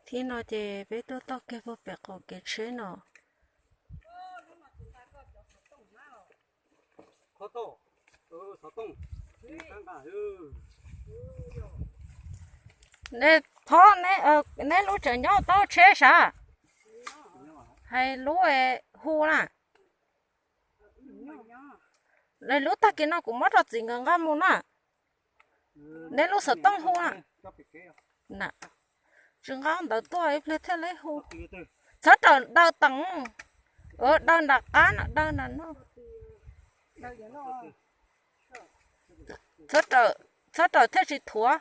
Thib no ces peb tuaj toj kiag puag pem qaum kev tsheb no. Thov neb lub tseem nyob tau tsheb sav, hais lub hu na. Lub tag kis no kuv muab rau txiv nkawd nqa mus na. Neb lub xov tooj hu na. Tsis nqa ntawv tuaj ib pliag thiaj li hu. Txhob rawm daw teem, daw nram qab no, daw nram no. Txhob rawm thiaj tsis thuav.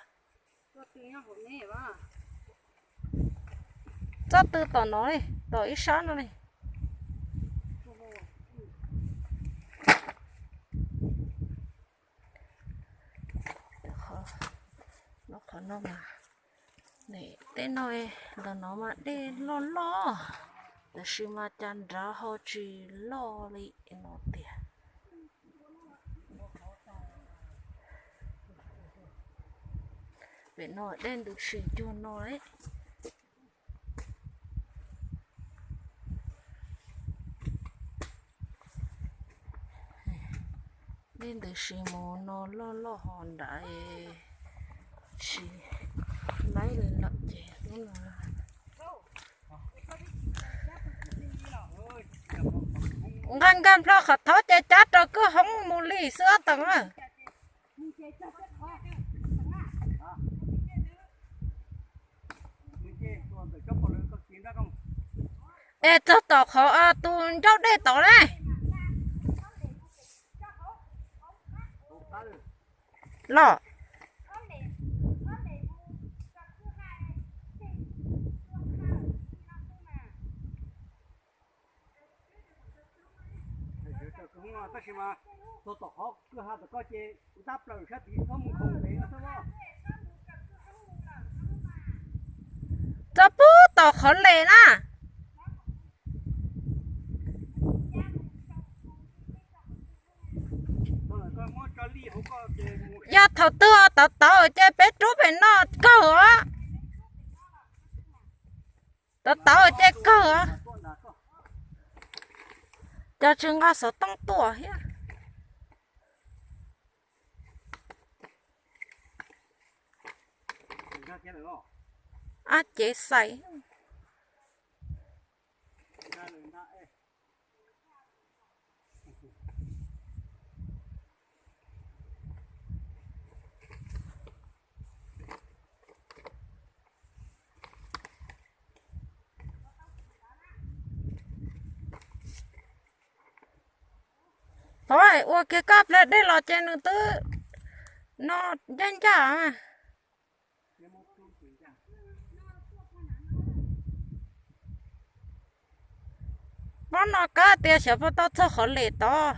Txoj tw tom no li, tom ib sab no li. Qhov no mas, tej no, ntawm no mas dej loj loj, tab sis mas cas nrad ho tsis loj li no tiag. Pem no dej ntws si cuag no. Dej ntws si mus no loj loj ho nrad, tsis laib li lawm ces lub no. Nqa nkag nplo qhov thaub ces cab rau kwj hoob mus li xwb teem na. Es txog tom qhov tus ncauj dej tod ne. Los. Tab sis mas txog tom qhov kwj ha tom koj ces ntab plaws sab tid txhob mus khoom pem no xwb. Txog puag tom qhov les na. Yog thaum twg tod tod ces peb rub pem no kawg os. Tod tod ces kawg os. Cov tsis nqa xov tooj tuaj thiab. Ab cev xais. Thov ua kiag koj pliag dej los ces nws twb no ncaj ncaj. Pob no kab tias xyov puas tau txog qhov les tod.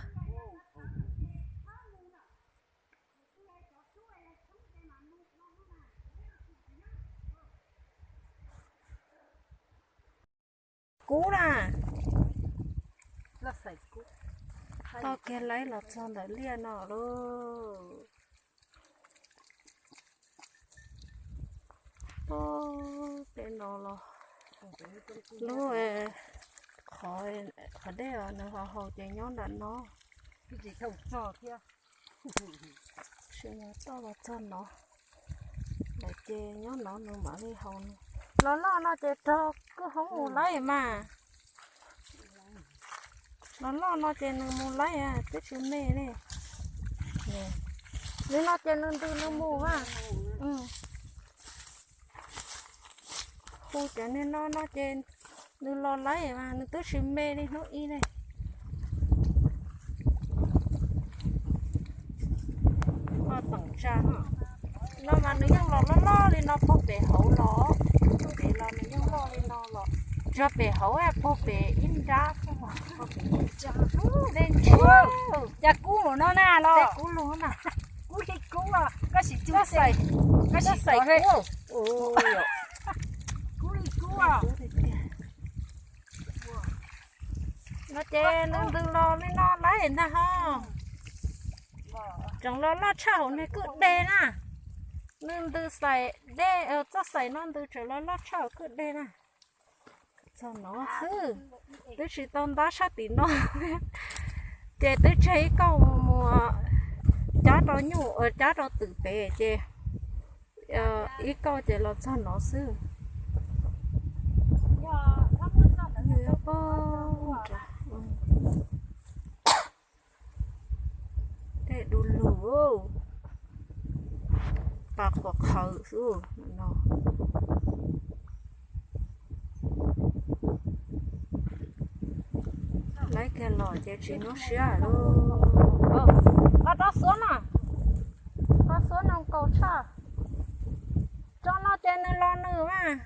Kub na. Tau kiag laib los txog ntawm liaj no lauj. Pem no los lub qhov dej nws ho haus ces nyob nram no. Tsis yog toj los txog no lawm ces nyob no nws mam li haus. Los loj no ces raug kwj hoob mus laib mas. Los loj no ces nws mus laib twb tsis me li. Nws no ces nws ntws nws mus mas. Hu cov niag no no ces nws los laib mas nws twb tsis me li hnub ib ne. Teem tsa no mas nws yeej los loj loj li no puag pem hauv los, pem los nws yeej loj li no los, tsuas pem hauv puag pem ib nrab xwb. Dej ntsia, cas kub mus no na los, kub lug na. Kub li kub, koj sim, koj sim, koj sim kub. Kub li kub. No ces nws ntws los li no laib ntag ho. Tseem los loj tshaj hauv niag kwj deg na. Nws ntws xaim dej, txoj xaim no ntws tseem los loj tshaj kwj deg na. Txog no xwb, twb tsis tau ntab sab tim no. Ces twb tseg ib kauj mus cab rau nyuj, cab rau twm pem ces ib kauj ces los txog no xwb. Tej du lug, pas quas qhawv xwb no. Laib kiag los ces tsis nyuaj siab lawm. Los rau xuab no, rau xuab no kaus tshaj. Tso no ces nws los nws mas.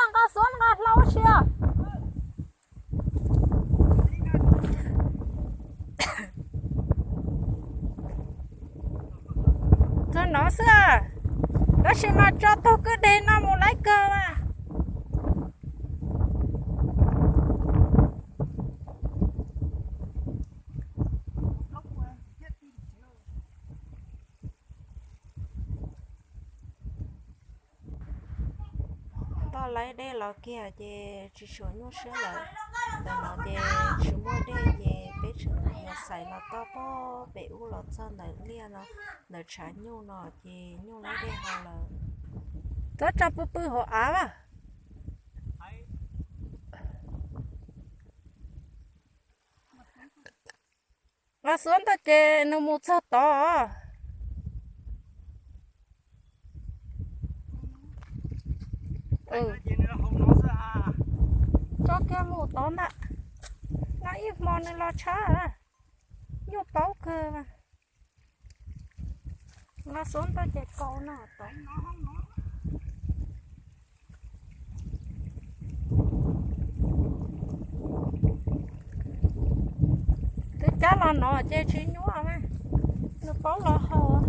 Nqa xuab nqa hlau ua si. Txog no xwb, tab sis mas tso tag kwj deg no mus laib kawg mas. Toj laib dej los kiag ces tsis tshua nyuaj siab lawm. Ntawm no ces tsis muaj dej ces peb tseem yog xais los toj pem ub los txog ntawm liaj no, ntawm tshav nyuj no ces nyuj laib dej haus lawm. Txhob tso pw pw hauv av. Nqa xuab ntawd ces nws mus txog tod. Tso kiag mus tod ntag. No ib hmo nws los tshab, nyuj paub kawg. Nqa xuab ntawd ces kaus no tod. Twb cab los no ces tsis nyuaj mas, nws paub los haus.